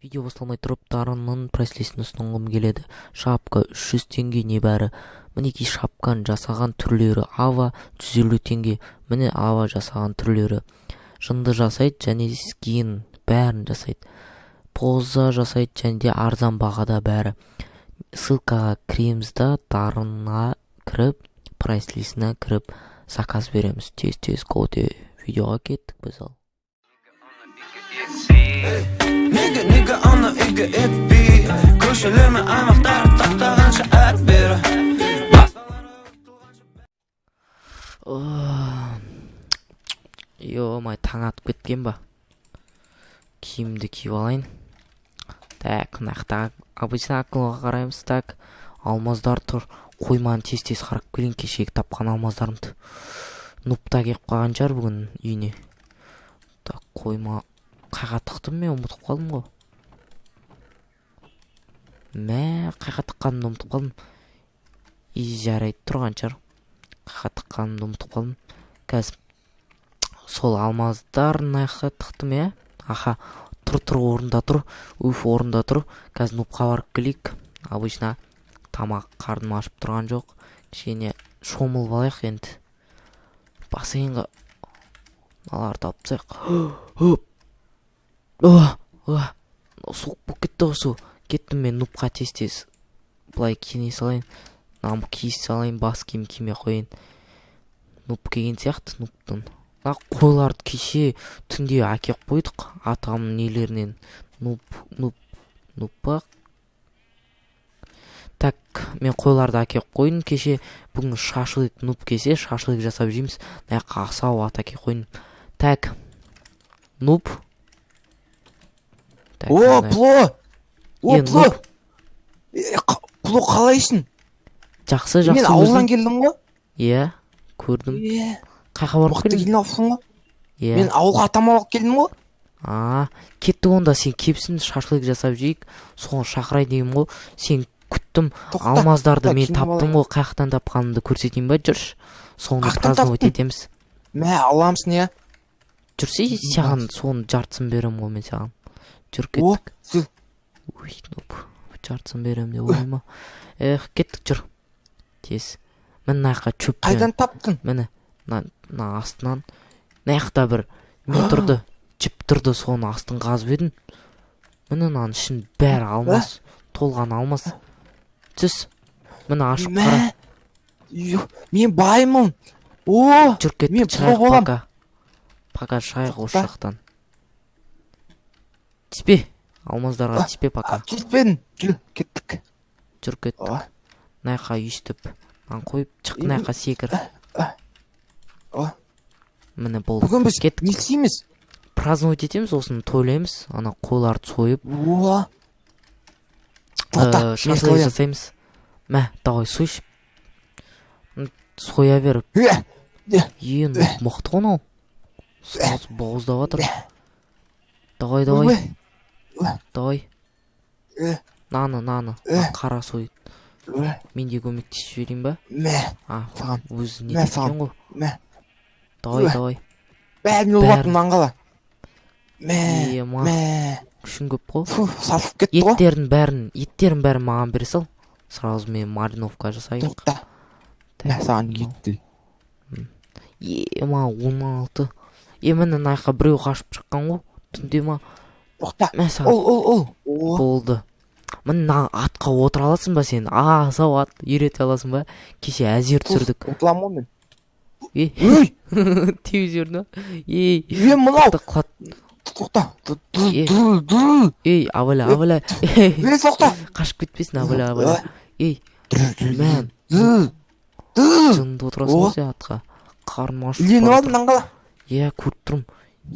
Видео басталмай тұрып, Дарынның прайс-листін ұсынғым келеді. Шапка 300 теңге небәрі. Мінекей, шапканы жасаған түрлері. Ава 150 теңге. Міне, ава жасаған түрлері. Жынды жасайды және скин бәрін жасайды. Поза жасайды және де арзан бағада бәрі. Ссылкаға кіреміз да, Дарынға кіріп, прайс-листіне кіріп, заказ береміз. Тез тез коте видеоға кеттік біз ал. Неге, неге ана үйге етпей? Көшелер мен аймақтар таптағанша әрі-бері. Ё-моё, таң атып кеткен ба? Киімді киіп алайын. Так, мына жақта обычно акулаға қараймыз. Так, алмаздар тұр. Қойманы тез тез қарап келейін, кешегі тапқан алмаздарымды. Нуб та келіп қалған шығар бүгін үйіне. Так, қойма қайға тықтым, мен ұмытып қалдым ғой. Мә, қайға тыққанымды ұмытып қалдым. И жарайды, тұрған шығар. Қайға тыққанымды ұмытып қалдым. Қазір сол алмаздар мына жаққа тықтым, иә. Аха, тұр, тұр, орында тұр. Уф, орында тұр. Қазір нубқа барып келейік. Обычно тамақ, қарным ашып тұрған жоқ. Кішкене шомылып алайық енді. Бассейнға мыналарды алып тастайық. Суық болып кетті ғой су. Кеттім мен нубқа тез тез. Былай киіне салайын. Мынаны кие салайын, бас киім кимей ақ қояйын. Нуб келген сияқты нубтың. Мына қойларды кеше түнде әкеліп қойдық атамның нелерінен. Нуб, нуб, нуб па? Так, мен қойларды әкеліп қойдым кеше. Бүгін шашлык, нуб келсе, шашлык жасап жейміз. Мына жаққа асау ат әкеліп қойдым. Так, нуб. Так, О, мындай. Пло! О, Е, Пло! Нуб. Е, Пло, қалайсың? Жақсы, Мен жақсы. ауылдан Өзің? келдім ғой. Иә, көрдім. Е, Қайқа барып мықты келдің? келін алыпсың ғой. Иә. Мен ауылға атам алып келдім ғой. А, кеттік онда, сен кепсін, шашлык жасап жейік. Соны шақырайын дегенмін ғой. Сен күттім. Тоқта, Алмаздарды тоқта, мен киініп таптым алайын. ғой, қай жақтан тапқанымды көрсетейін ба? Жүрші. Соны Қаяқтан праздновать таптың? етеміз. Мә, аламсың, иә? Жүрсе, саған соның жартысын беремін ғой мен саған. Жүр, О, кеттік. Сіз Ой, нуб, жартысын беремін деп ойлай. Эх, кеттік, жүр. Тез. Міне, мына жаққа чөппен. Қайдан таптың? Міне, мына астынан. Мына жақта бір не тұрды? Жіп тұрды, соны астын қазып едім. Міне, мынаның ішін бәрі алмаз, толған алмаз. Түс. Міне, ашып Мә, қара. Ё, мен баймын. О, Жүр, кеттік, мен шығайық пло болам. пока. Пока шығайық осы Тоқта. жақтан. Тиспе. Алмаздарға тиспе пока. Кетпедім. Жүр, кеттік. Жүр, кеттік. О, Мына жаққа өйстіп. Мынаны қойып, шық, мына жаққа секір. О. Міне, болды. Бүгін біз Кеттік. не істейміз? Праздновать етеміз, осыны тойлаймыз. Ана қойларды сойып, О. Тоқта, мен шашлык соям. жасаймыз. Мә, давай сойшы. Соя бер. Е, Е, мықты ғой мынау. Сразу бауыздап жатыр. Давай, давай, ой, давай. Е. Наны, наны. Е. Қара сой. Ой, Мен де көмектесіп жіберейін ба? Мә, А, саған. өзі не Мә, екен саған. ғой. Мә. Давай, Ө. давай. Бәрін ұрлап Бәрін. мынаны қала. Мә, Е, ма, мә. күшің көп қой. Фу, сасып кетті ғой. Еттердің бәрін, еттердің бәрін маған бере сал. Сразу мен мариновка жасайық. Тоқта. Мә, Так, саған мынау. кетті. Е, ма, 16. Е, міне, мына жаққа біреу қашып шыққан ғой. Түнде ма? Тоқта. Мә саған. Ол, ол, ол. О, Болды. Міне, мына атқа отыра аласың ба сен? А, сау ат үйрете аласың ба? Кеше әзер түсірдік. Отырамын ғой мен. Е, Өй, теуіп жіберді ма? Ей, е, мынау. құлат. Тоқта. Е. Ду, ду. Ей, абайла, абайла. Е, тоқта. Қашып кетпесін, абайла, абайла. Ей, мә, Ду, ду. жынды отырасың О. ғой сен атқа. Қарным ашып Ілініп бара алдым, мынаны қала. жатыр. Иә, көріп тұрмын.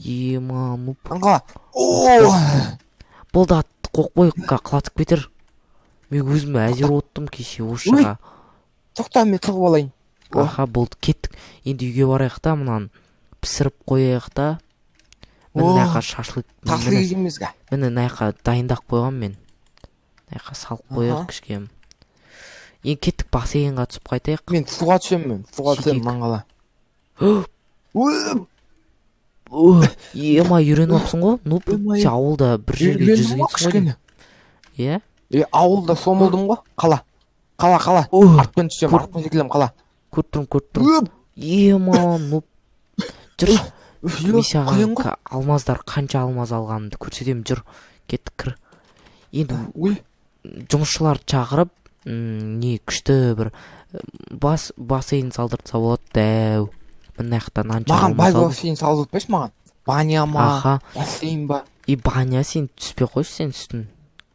Ема, нуб. Мынаны қала. О, Болды, атты қойып қояйық, құлатып кетер. Мен өзім әзер оттым кеше осы Ой. жаққа. Тоқта, мен тығып алайын. О. Аха, болды, кеттік. Енді үйге барайық та, мынаны пісіріп қояйық та. Міне, мына жаққа шашлык. Шашлык Міне, жейміз га. міне, мына жаққа дайындап қойғанмын мен. Мына жаққа салып қояйық Аха. кішкене. Енді кеттік, бассейнға түсіп қайтайық. Мен суға түсемін, мен суға түсемін, Сөйтейік. мынаны қала. Ой, Ема, үйреніп алыпсың ғой, нуб. Ё-моё. Сен ауылда бір жерге Үйрендім ғой жүзгенсің ғой деймін. кішкене. Иә. Е, ауылда шомылдым ғой. Қала. Қала, қала. Артпен түсемін, артпен секілемін, қала. Көріп тұрмын, көріп тұрмын. Өп, Ема, нуб, жүр. Мен қиын саған ғой. Алмаздар, қанша алмаз алғанымды көрсетемін. Жүр, кеттік, кір енді. Ой, Жұмысшыларды шақырып, не күшті бір бассейн салдыртса болады, дәу. Мына жақтан анша маған бай алмаз алдым. Бассейн салып өтпеші маған. Баня ма, Аха. бассейн ба? И баня, сен түспей қойшы, сен үстін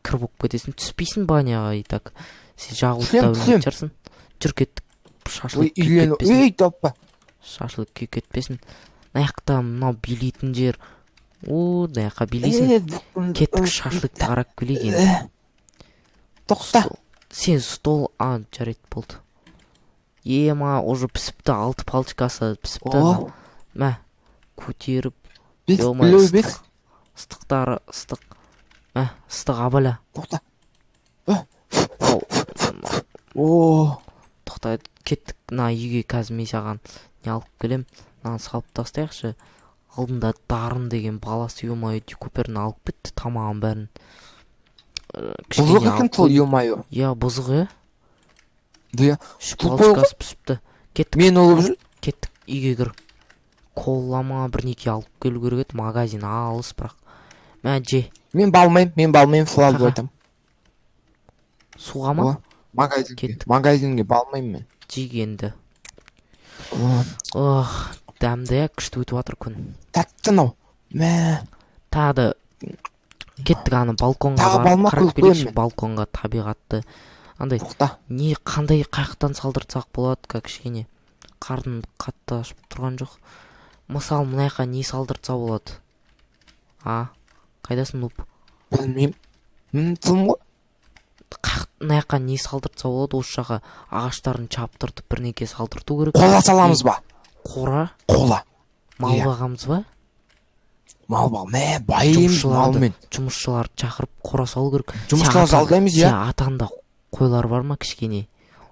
кір болып кетесің, түспейсің баняға. И так сен жағуды да Түсем, білмейтін түсем. шығарсың. Жүр, кеттік. Ой, Шашлык күйіп үйлену. кетпесін. Ей, топпа. Шашлык күйіп кетпесін. Мына жақта мынау билейтін жер. О, мына жаққа билейсің. Кеттік, шашлыкты қарап келейік енді. Тоқта. Сен стол, а, жарайды, болды. Ема, уже пісіпті, алты палочкасы пісіпті. О, Мә, көтеріп. бес, Ё-моё, біреу бес. ыстық, ыстықтары ыстық. Мә, ыстық, абаля. Тоқта. Ау, О, тоқта, кеттік мына үйге. Қазір мен саған не алып келем. Мынаны салып тастайықшы. Алдында Дарын деген баласы, ё-моё, дикуперін алып кетті, тамағын бәрін. Кішкене бұзық екен алып сол, қойдым. ё-моё. Иә, бұзық, иә. Иә, Үш тупой. палочкасы пісіпті. Кеттік. Мен ұлып жүр. Кеттік, үйге кір. Кола ма, бірнеке алып келу керек еді. Магазин алыс бірақ. Мә, же. Мен балмаймын, мен балмаймын, сразу Қаға. айтамын. Суға ма? О, магазинге, Кеттік. магазинге балмаймын мен. Жейік енді. О, Ох, дәмді, иә, күшті өтіп жатыр күн. Тәтті мынау. Мә, Тағы да кеттік ана балконға Тағы барып балма қарап қылып келейікші қоямын мен. балконға, табиғатты андай. Тоқта. Не, қандай, қаяқтан салдыртсақ болады? Ка, кішкене қарным қатты ашып тұрған жоқ. Мысалы, мына жаққа не салдыртса болады? А, қайдасың, нуб? Білмеймін. Тылым ғой. Мына жаққа не салдыртса болады? Осы жаққа ағаштарын чаптыртып, бірнеке салдырту керек. Қола саламыз ба? Қора? Қола. Мал Иә. бағамыз ба? Мал бақ. Мә, байымыз Жұмысшыларды малмен. жұмысшыларды шақырып, қора салу керек. Жұмысшылар жалдаймыз, иә. Сен атаңда қойлар бар ма кішкене?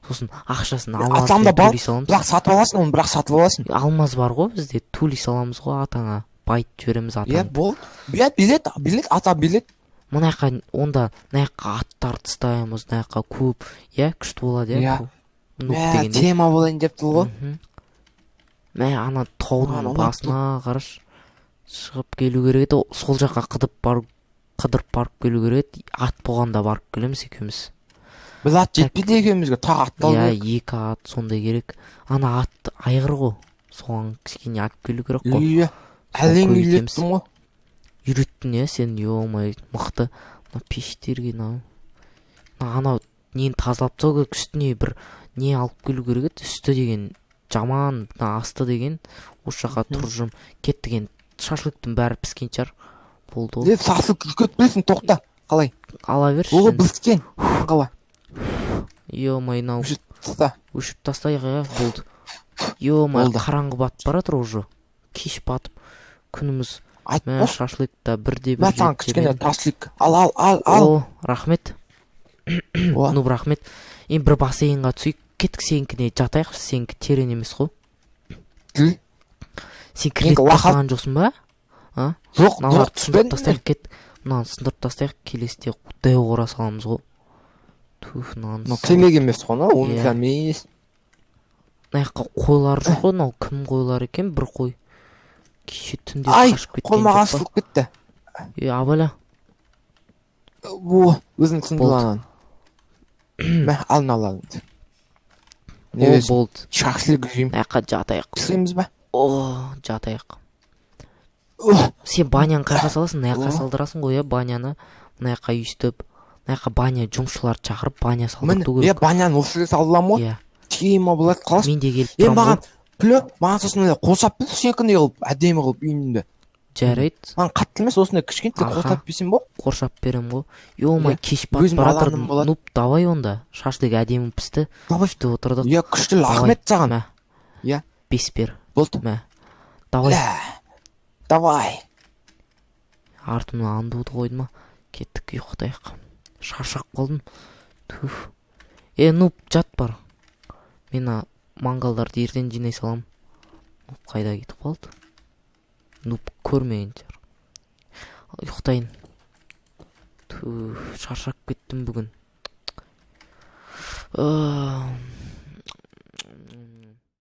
Сосын ақшасын Атамда алмазбен бар, төлей саламыз. Бірақ сатып аласың оны, бірақ сатып аласың. Алмаз бар ғой бізде, төлей саламыз ғой атаңа, байытып жібереміз Иә, атаңды. болды. Иә, билет, билет, ата билет. Мына жаққа онда, мына жаққа аттарды ұстаймыз, мына жаққа көп, иә, күшті болады, иә. Иә. Нуб Мә, дегенде. тема болайын деп тұр ғой. Мә, ана таудың Маған ұнап. басына қарашы, шығып келу керек еді. Сол жаққа қыдып барып, қыдырып барып келу керек еді. Ат болғанда барып келеміз екеуміз. Біз ат жетпейді екеумізге, тағы ат алу Иә, керек. екі ат сондай керек. Ана ат айғыр ғой, соған кішкене алып келу керек қой. Иә, Соны әлем көбейтеміз. үйлеттім ғой. Үйреттің, иә, сен, ё-моё, мықты. Мына пештерге, мынау, мына анау нені тазалап тастау керек. Үстіне бір не алып келу керек еді. Үсті деген жаман, мына асты деген осы жаққа тұрып жүрмін. Кеттік енді, шашлыктың бәрі піскен шығар, болды ғой. Деп сасып күйіп кетпесін, тоқта. Қалай? Ала берші О, енді. біскен. Қала. Ё-моё, мынау. Өшіріп таста. Өшіріп тастайық, иә, болды. Ё-моё. Болды. Қараңғы батып бара жатыр уже, кеш батып күніміз. Мә, Айтпашы. шашлыкта бірде бір Мә, саған жетті кішкене мен. ташлик. Ал, ал, ал, ал. О, рахмет. О, Ну, рахмет. Енді бір бассейнға түсейік, кеттік, сенікіне жатайықшы, сенікі терең емес қой. Тіл. Сен кірлетіп Менікі лақап. тастаған жоқсың ба? Жоқ, Мыналарды жоқ, сындырып түспедім. тастайық, кет. Мынаны сындырып тастайық, келесіде дәу қора саламыз ғой. Туф, мынаны. Мынау керек емес қой, мынау Иә. онша емес. Мына жаққа қойлар жүр ғой. Мынау кім қойлар екен? Бір қой кеше түнде Ай, қашып кеткен қол маған жоқ па? сылып кетті. Е, абайла. О, өзің сынды Болды. ананы. Мә, ал, мына. Не О, десің? болды. Шашлык жеймін. Мына жаққа жатайық. Пісіреміз ба? О, жатайық. О, Сен баняны қай жаққа саласың? Мына жаққа О. салдырасың ғой, иә, баняны мына жаққа өйстіп, мына жаққа баня, жұмысшыларды шақырып, баня міне, салдырту е, керек. баняны осы жерге салыламын ғой. Иә. Тема болады, қалас. Мен де келіп Е, тұрамын маған ғой. күлі, маған сосын андай қосап бер, сенікіндей қылып, әдемі қылып үйімді. Жарайды. Маған қатты емес, осындай кішкентай Аха. қосап берсем болады. Қоршап беремін ғой. Ё-моё, Иә, кеш батып өзім бара жатыр. алаңым болады. Ну, давай онда, шашлык әдемі пісті. Давай. Күшті отырдық. Иә, күшті, Давай. рахмет саған. Мә. Иә. Бес бер. Болды. Мә, давай. Ля. Давай. Артымнан аңдуды қойды ма? Кеттік, ұйықтайық, шаршап қалдым. Туф, е, ну, жат бар, мен ана мангалдарды ертең жинай саламын. Қайда кетіп қалды? Нуб көрмегендер. Ұйықтайын. Түф, шаршап кеттім бүгін.